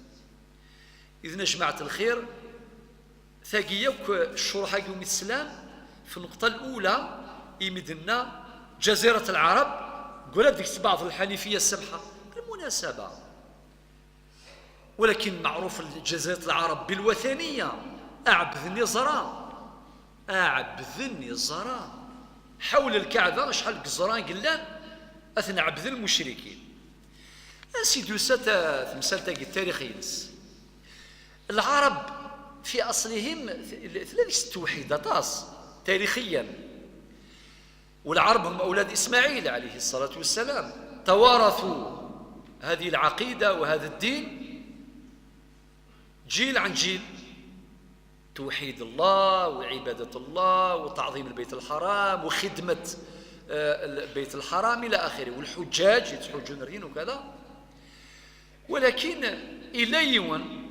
إذن يا جماعة الخير، tagi yakk ccruḥ-agi umi teslam, في النقطة الأولى imi d-nenna جزيرة العرب, قلت ديك سبعة الحنيفية السمحة بالمناسبة. ولكن معروف جزيرة العرب بالوثنية، أعبد النظرة، أعبد النظرة. حول الكعبة شحال n yeẓra i yellan, ad ten-ɛebden المشركين. Ansi d-tusa ta-, temsalt-agi, التاريخ-ines؟ العرب في أصلهم th-, tella deg-s التوحيد aṭas, تاريخيا. والعرب هم أولاد إسماعيل عليه الصلاة والسلام، توارثوا هذه العقيدة وهذا الدين جيل عن جيل، توحيد الله وعبادة الله وتعظيم البيت الحرام وخدمة، آه، البيت الحرام إلى آخره، والحجاج يتحجون الرين وكذا. ولكن إلى يوم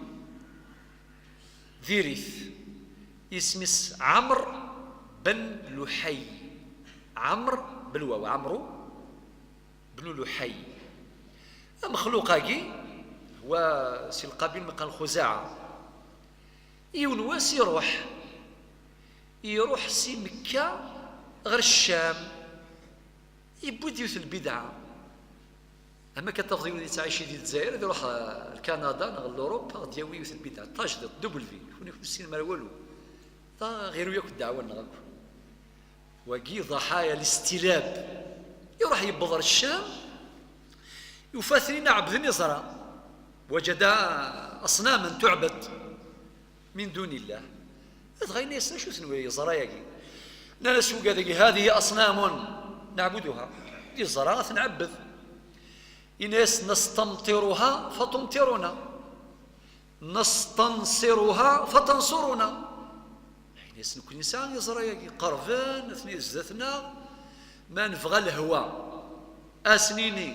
diri-t, isem-is Ɛamr ben Luḥay. Ɛamr, belwaw, Ɛamru ben Luḥay. Amexluq-agi, هو si lqabil mi qqaren Xuzaɛa. Yiwen wass iruḥ, iruḥ si Mekka ɣer Ccam. Yewwi-d yiwet n lbidɛa. Am akka tafeḍ yiwen yettɛici di Lezzayer, ad iruḥ, eh, Lkanada neɣ Lurup, ad d-yawi yiwet n lbidɛa. Tajdiṭ, double V, kunwi ur tessinem ara walu. Ta ɣiru yakk ddeɛwa-nneɣ akk. Wagi ضحايا الاستلاب. Iruḥ yewweḍ ɣer Ccam, yufa-ten-in ɛebden iẓra. وجد أصناما تعبد من دون الله. Dɣa yenna-yasen: "Acu-ten yeẓra-agi?" Nnan-as wigad-agi: "هذه أصنام نعبدها." D iẓra ad t-nɛebbed. Yenna-yas: "نستمطرها فتمطرنا، نستنصرها فتنصرنا." Yenna-yas: "Nekkni nesɛa iẓra-agi, qerben, atni zdat-neɣ. Ma nebɣa lehwa, ad s-nini: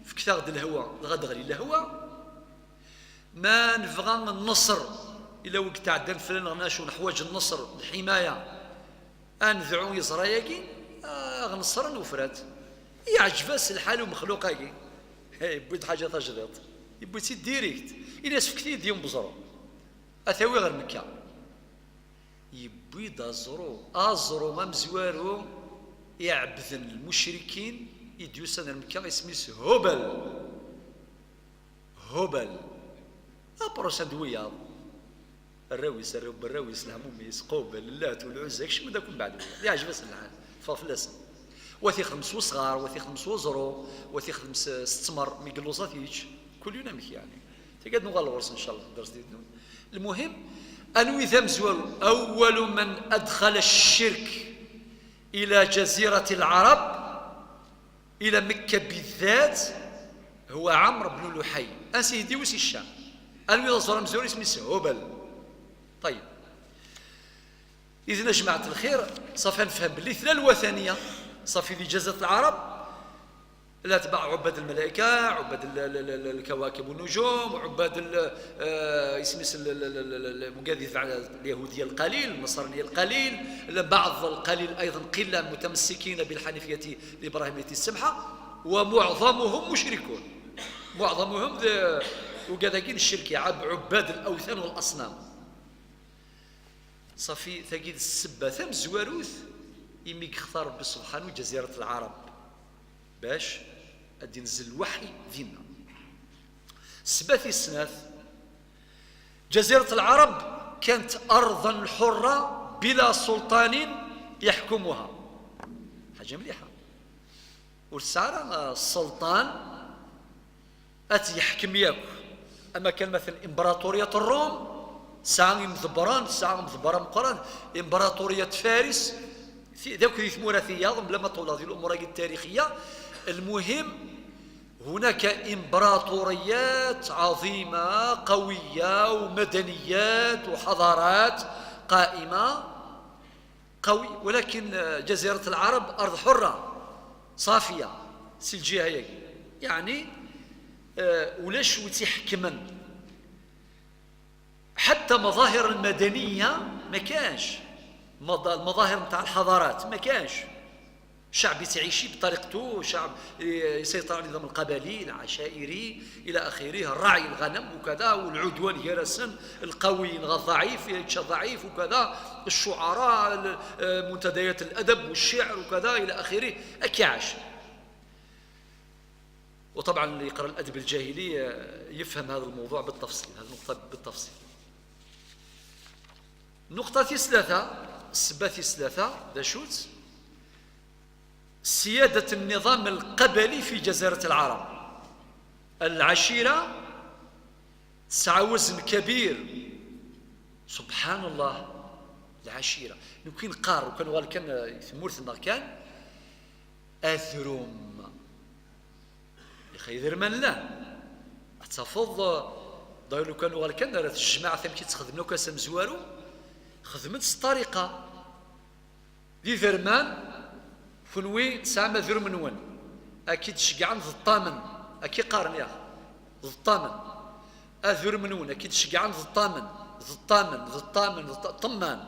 fket-aɣ-d lehwa, dɣa ad d-teɣli lehwa. Ma nebɣa nneṣr, ila wi yetɛeddan fell-aneɣ, neɣ acu, neḥwaǧ nneṣr, lḥimaya, ad nedɛu iẓra-agi, ad ɣ-neṣren, ufrat." Yeɛǧeb-as lḥal umexluq-agi. Yewwi-d ḥaǧa tajdiṭ. Yewwi-tt-id direct. Ini-as: "Fket-iyi-d yiwen uẓru, ad t-awiɣ ɣer Mekka." Yewwi-d aẓru, aẓru amezwaru iɛebden lmucrikin i d-yusan ar Mekka, isem-is Hubal. Hubal. Apṛusan d wiyaḍ. Arraw-is, arraw n warraw-is, lehmum-is, Qubal, Llat, Lɛuzza, kecmen-d akk mbeɛd wiyaḍ. Yeɛjeb-asen lḥal. Teffeɣ fell-asen. Wa t-ixdem s wesɣar, wa t-ixdem s uẓru, wa t-ixdem s, s ttmer, mi yelluẓ ad t-yečč. Kul yiwen amek yeɛni. Tagi ad nuɣal ɣur-s, ncallah, ders d-yeddun. Lmuhim, anwi d amezwaru? أول من أدخل الشرك إلى جزيرة العرب، إلى مكة بالذات، هو عمرو بن لحي. Ansi d-yewwi si Ccam. Anwi d aẓru amezwaru? Isem-is Hubal. Ṭayyeb. Idin, a jmaɛt lxir, ṣafi ad nefhem belli tella lwataniya, ṣafi di Jazat Lɛarab, الأتباع عباد الملائكة، عباد ال-، ال-، ال-، ال-، الكواكب والنجوم، عباد ال-، آه، اسم، اسم ال-، ال-، ال-، ال-، ال-، مجدد على اليهودية القليل، النصرانية القليل، بعض القليل أيضًا قلة متمسكين بالحنيفية الإبراهيمية السمحة. ومعظمهم مشركون. معظمهم ذ-، وكذاكين الشرك، عب-، عباد الأوثان والأصنام. صافي، تجد السبة ثم زواروث، إمي اختار ربي سبحانه جزيرة العرب باش أدي نزل الوحي دينا. السبة ثيسناث، جزيرة العرب كانت أرضا حرة بلا سلطان يحكمها. حاجة مليحة. والسعر السلطان أت يحكم ياك. أما كان مثلا إمبراطورية الروم، ساعة مدبران، ساعة مدبرة مقران، إمبراطورية فارس، في ذاك ذي ثمورة ثياض، بلا ما طول هذه الأمور التاريخية. المهم، هناك إمبراطوريات عظيمة قوية ومدنيات وحضارات قائمة قوي، ولكن، آه، جزيرة العرب أرض حرة صافية، سي الجهة هي. يعني، آه، ولاش وتحكمن. حتى مظاهر المدنية ما كانش. مظا-، المظاهر متاع الحضارات ما كانش. شعب يتعيشي بطريقته، شعب ي-، يسيطر على النظام القبلي، العشائري، إلى آخره، الرعي، الغنم وكذا، والعدوان يرسن، القوي ينغى الضعيف، يتشى الضعيف وكذا، الشعراء، ال-، آه، منتديات الأدب والشعر وكذا، إلى آخره، أكي عاش. وطبعا اللي يقرأ الأدب الجاهلي، آه، يفهم هذا الموضوع بالتفصيل، هذه النقطة بالتفصيل. نقطة ثلاثة، السبة ثلاثة، دا شوت، سيادة النظام القبلي في جزيرة العرب. العشيرة تسعى وزن كبير. سبحان الله، العشيرة. لو كان قار، وكان غال كان ثمورث كان أذروم. يا خي، ذرمان لا. أتفض، داير لو كان غال كان راه الجماعة ثم كي تخدم لو كان سمزوارو، خدمت الطريقة. دي ذرمان، كنوي تسعى ما ذرم نون. أكيد شجعن ذ الطامن. أكي قارن يا ذ الطامن. أذرم نون، أكيد شجعن ذ الطامن. ذ الطامن، ذ الطامن، ذ الط-، طمان.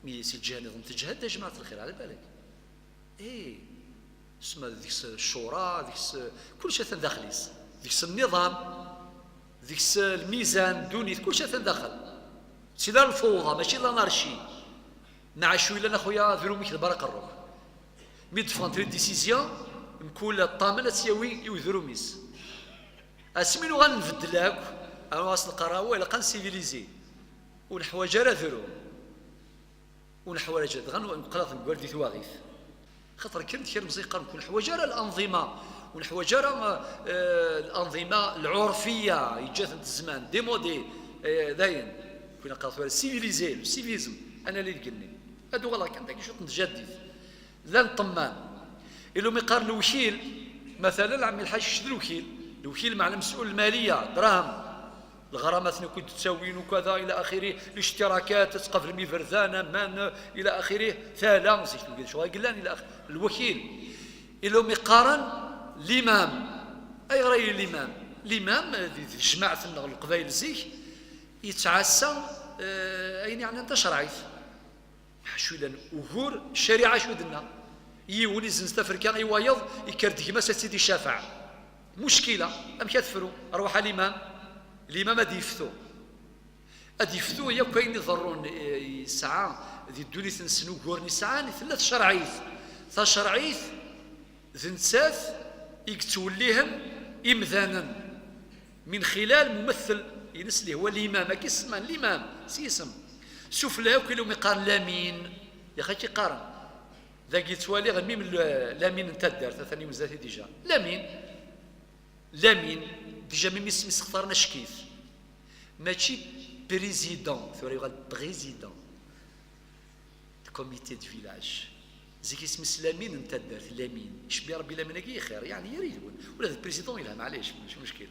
مي سي الجهة نظام تجهد يا جماعة الخير، على بالك. إيه. اسمها ديك الشورى، ديك الس-، كلشي ثان داخليس. ديك النظام، ديك الس-، الميزان، دونيت، كلشي ثان داخل. سي لا الفوضى، ماشي l'anarchie. نعيشو إلا أخويا ذروميك البرق الروح. مي دفونت لي ديسيزيون، مكل الطامن تسياوي يو ذروميس. اسمينو غنبدل أكو، أنا واصل قراوة إلا قان سيفيليزي. ونحواج راه ذروم. ونحواج دغا نقلاط نقول دي ثواغيث. خاطر كان كثير مزيقا نكون حواج على الأنظمة، ونحواج على، آه، الأنظمة العرفية، يجات من الزمان، ديمودي، آه، داين. كنا قاطع سيفيليزي، سيفيزم، أنا اللي قلني. هادو والله كان داك شوط متجدد. لا نطمان. إلو ميقار الوكيل، مثلا عمي الحاج شد الوكيل، الوكيل معنى مسؤول المالية، دراهم. الغرامات اللي كنت تساوين وكذا إلى آخره، الاشتراكات، تسقف الميفرزانة، مان، إلى آخره، ثالة، نسيت نقول شو قلان إلى آخره. الوكيل. إلو ميقارن الإمام. أي غير الإمام؟ الإمام، ذي، ذي جماعة النغ-، القبايل زيك، يتعسى، آه، أين يعني أنت شرعيت؟ شو إذن أجور الشريعة شو دنا؟ يولي زنز تفركا يوايض يكرد جماسة سيدي الشافع. مشكلة، أم كتفرو، أرواح الإمام، الإمام أدي يفتو. أدي يفتو يا كاين يضرون، إيه، يسعى، ذي الدنيا تنسنو جورني سعى، ثلاث شرعيث. ثا شرعيث، ذي نتسات، يقتوليهم إمذانا. من خلال ممثل ينس اللي هو الإمام، كي اسمه الإمام، سي اسم. سفلى كل يوم يقال لامين، يا أخي كي قارن. ذاك يتوالي غير ميم ال-، لامين نتا الدار، ثاني مزاتي ديجا. لامين، لامين، ديجا ميم اسم يسخطرنا شكيف. ماشي بريزيدون، ثورة يقال بريزيدون. كوميتي دو فيلاج. زيك اسم سلامين نتا الدار، لامين. شبي ربي لامين كي خير، يعني يريد. ولا البريزيدون يلها، معليش، مش مشكلة.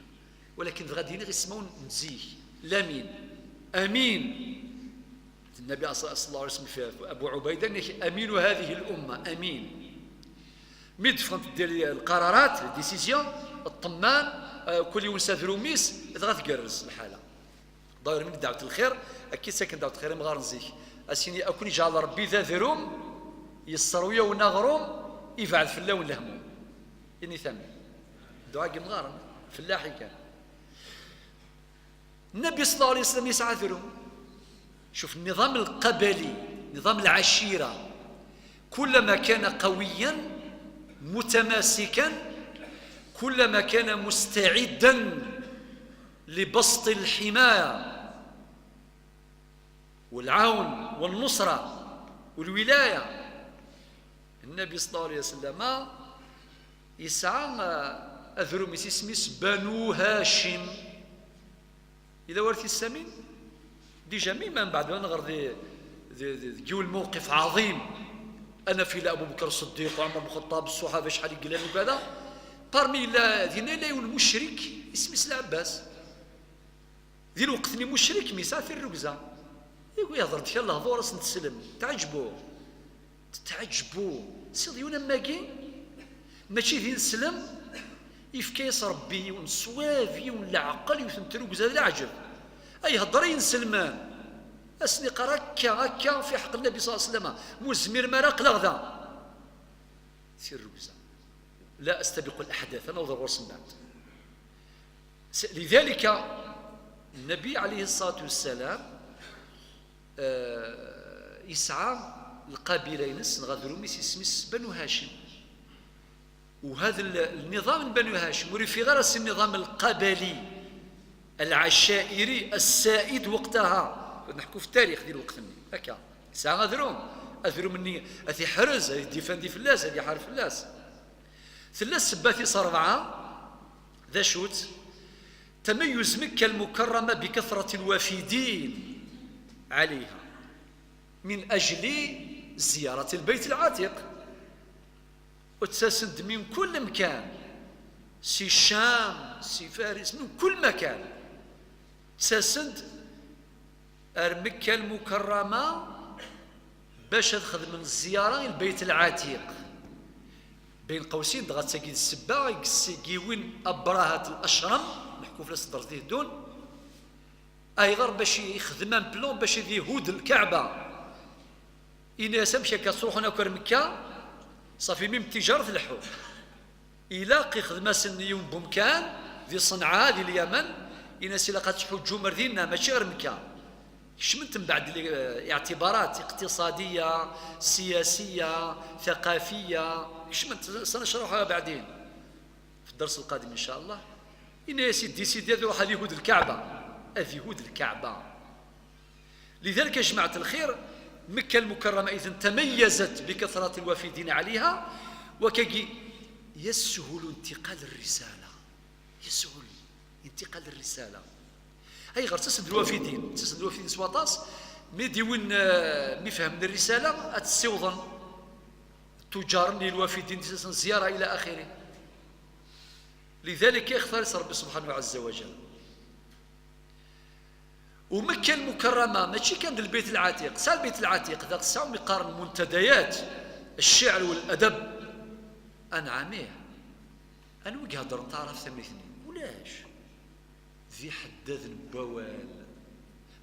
ولكن غادي غير يسمون مزيك. لامين. أمين. النبي صلى الله عليه وسلم في أبو عبيدة: "أمين هذه الأمة"، أمين. مي دفنت دير القرارات، ديسيزيون، الطمان، آه، كل يوم سافر وميس، إذا غتقرز الحالة. داير من دعوة الخير، أكيد ساكن دعوة الخير مغار نزيك. أسيني أكون جعل ربي ذا ذروم، يسرويا ونغروم، يبعد في اللون الهموم. Init amin. Dduɛa n yimɣaren, fellaḥi kan. Nnabi ṣella Llahu ɛalayhi wa sallam yesɛa adrum. شوف النظام القبلي، نظام العشيرة، كلما كان قويا متماسكا، كلما كان مستعدا لبسط الحماية والعون والنصرة والولاية. النبي صلى الله عليه وسلم يسعى، آه، أذروميس اسميس بنو هاشم. إذا ورث السمين ديجا ميما من بعد ما نغر ذي ذي ذي ذي الموقف عظيم. أنا في أبو بكر الصديق وعمر بن الخطاب، الصحابة شحال يقلان وكذا. Parmi لا ذي لا يون مشرك اسميس العباس. Di lweqt-nni mucrik mi yesɛa tirrugza. Yegwi yehḍer-d kra lehḍur, as-n teslem. Tɛeǧbu. Tɛeǧbu. Siḍ yiwen am wagi, mačči d ineslem, yefka-yas Ṛebbi yiwen ṣṣwab, yiwen leɛqel, yiwet n trugza d leɛǧeb. Ay hedder i yinselmen. As-n iqqar akka, akka, fi ḥeqq Nnabi ṣella Llahu ɛalayhi wa sallam. Mu zmiren ara aql-aɣ da. Tirrugza. La astabiqu al-ahdath, ad naweḍ ɣur-s mbeɛd. لذلك النبي عليه الصلاة والسلام, آه, يسعى القبيلة ينس نغذرو ميس اسميس بنو هاشم. وهذا ال-, النظام بنو هاشم وريفي غير النظام القبلي العشائري السائد وقتها. نحكوا في التاريخ ديال الوقت مني. هكا. يسعى غذرو. أذرو مني. أثي حرز، أثي ديفاندي فلاس، أثي حارب فلاس. Tella ssebba tis rebɛa, d acu-tt? تميز مكة المكرمة بكثرة الوافدين عليها من أجل زيارة البيت العتيق. Ttasen-d من كل مكان، si Ccam, si Faris, من كل مكان. Ttasen-d ar Mekka Lmukerrama bac ad xedmen zziyara i Lbeyt Lɛatiq. Bayen qewsin, dɣa d tagi d ssebba i yessigiwin Abrahat Lacram, neḥku fell-as dders d iheddun, ayɣer bac ixdem un plan bac ad ihud Lkaɛba. Ini-as amek akka ttruḥun akk ar Mekka, ṣafi mim ttijaret leḥḥu. Ilaq ixdem-asen yiwen n wemkan di Ṣenɛa, di Lyamen, ini-as ilaq ad tḥuǧǧum ar dinna, mačči ar Mekka. Kecment mbeɛd li-, اعتبارات اقتصادية، سياسية، ثقافية، kecment, سنشرحها بعدين في الدرس القادم إن شاء الله. Ini-as idisidi ad iruḥ ad ihud Lkaɛba, ad ihud Lkaɛba. لذلك يا جماعة الخير، مكة المكرمة إذن تميزت بكثرة الوافدين عليها، وكي يسهل انتقال الرسالة، يسهل انتقال الرسالة. Ayɣer ttasen-d lwafidin, ttasen-d lwafidin s waṭas, mi d-iwin, eh, mi fehmen الرسالة, ad tt-ssiwḍen tuǧǧaren i lwafidin, ttasen zziyara إلى آخره. لذلك يختار ربي سبحانه عز وجل. ومكة المكرمة ماشي كان البيت العتيق، سا البيت العتيق ذاك الساعة يقارن منتديات الشعر والأدب. أنعميه. أنا وجه هضر تعرف ثمثني ولاش ذي حداد نبوال.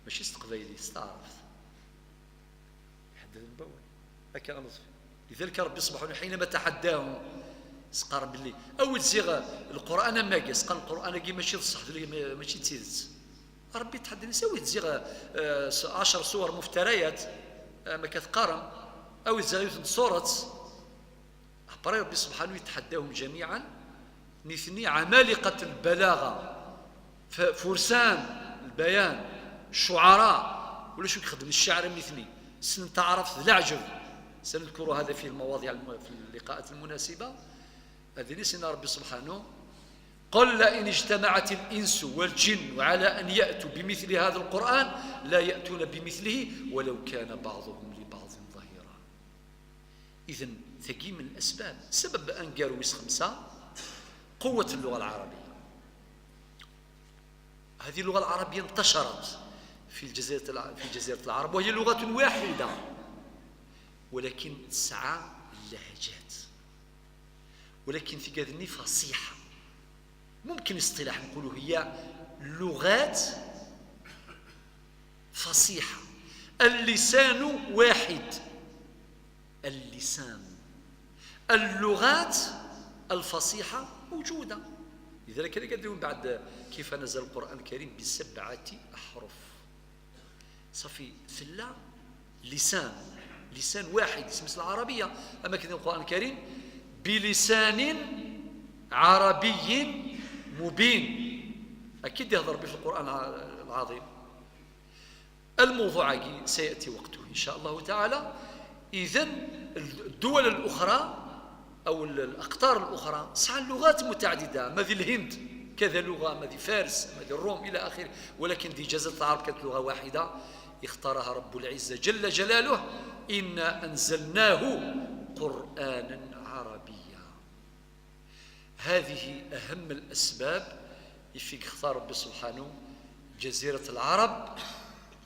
ماشي استقبايلي استعرف. يحدد البول. هكا غنوصف. لذلك ربي سبحانه حينما تحداهم سقار باللي أول زيغ القرآن أما قاس قال القرآن كي ماشي الصح، ماشي تيدت. ربي تحدى الناس أول زيغ، آه، عشر سور مفتريات، آه، ما كتقارن. أول زيغ يوثن سورة. أبري ربي سبحانه يتحداهم جميعا. نثني عمالقة البلاغة، ف-، فرسان البيان، الشعراء، ولا شو يخدم الشعر مثني، سن تعرف العجب. سنذكر هذا في المواضيع الم-، في اللقاءات المناسبة. هذه سيدنا ربي سبحانه قال: لئن اجتمعت الإنس والجن على أن يأتوا بمثل هذا القرآن لا يأتون بمثله ولو كان بعضهم لبعض ظهيرا. إذن ثقي من الأسباب. سبب أنقر ويس خمسة، قوة اللغة العربية. هذه اللغة العربية انتشرت في الجزيرة الع-، في جزيرة العرب، وهي لغة واحدة، ولكن تسعى اللهجات، ولكن في كذني فصيحة. ممكن اصطلاح نقولوا هي لغات فصيحة. اللسان واحد. اللسان. اللغات الفصيحة موجودة. لذلك هذا قال لهم بعد: كيف نزل القرآن الكريم بسبعة أحرف؟ صافي، ثلا لسان، لسان واحد، اسم العربية. أما كذا القرآن الكريم بلسان عربي مبين. أكيد يهضر به في القرآن العظيم. الموضوع سيأتي وقته إن شاء الله تعالى. إذن الدول الأخرى أو الأقطار الأخرى سعى لغات متعددة، ما ذي الهند كذا لغة، ما ذي فارس، ما ذي الروم إلى آخره، ولكن ذي جزيرة العرب كانت لغة واحدة اختارها رب العزة جل جلاله: إنا أنزلناه قرآنا عربيا. هذه أهم الأسباب يفيك اختار ربي سبحانه جزيرة العرب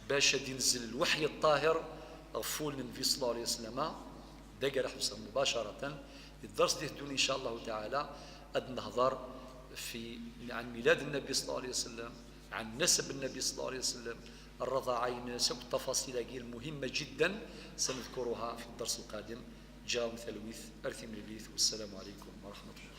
باش غادي ينزل الوحي الطاهر غفول النبي صلى الله عليه وسلم. دقر حسن مباشرة الدرس دي الدنيا إن شاء الله تعالى. أد نهضر في عن ميلاد النبي صلى الله عليه وسلم، عن نسب النبي صلى الله عليه وسلم، الرضاعين، سوق التفاصيل هاكي المهمة جدا سنذكرها في الدرس القادم. جاء مثلويث أرثي مليليث، والسلام عليكم ورحمة الله.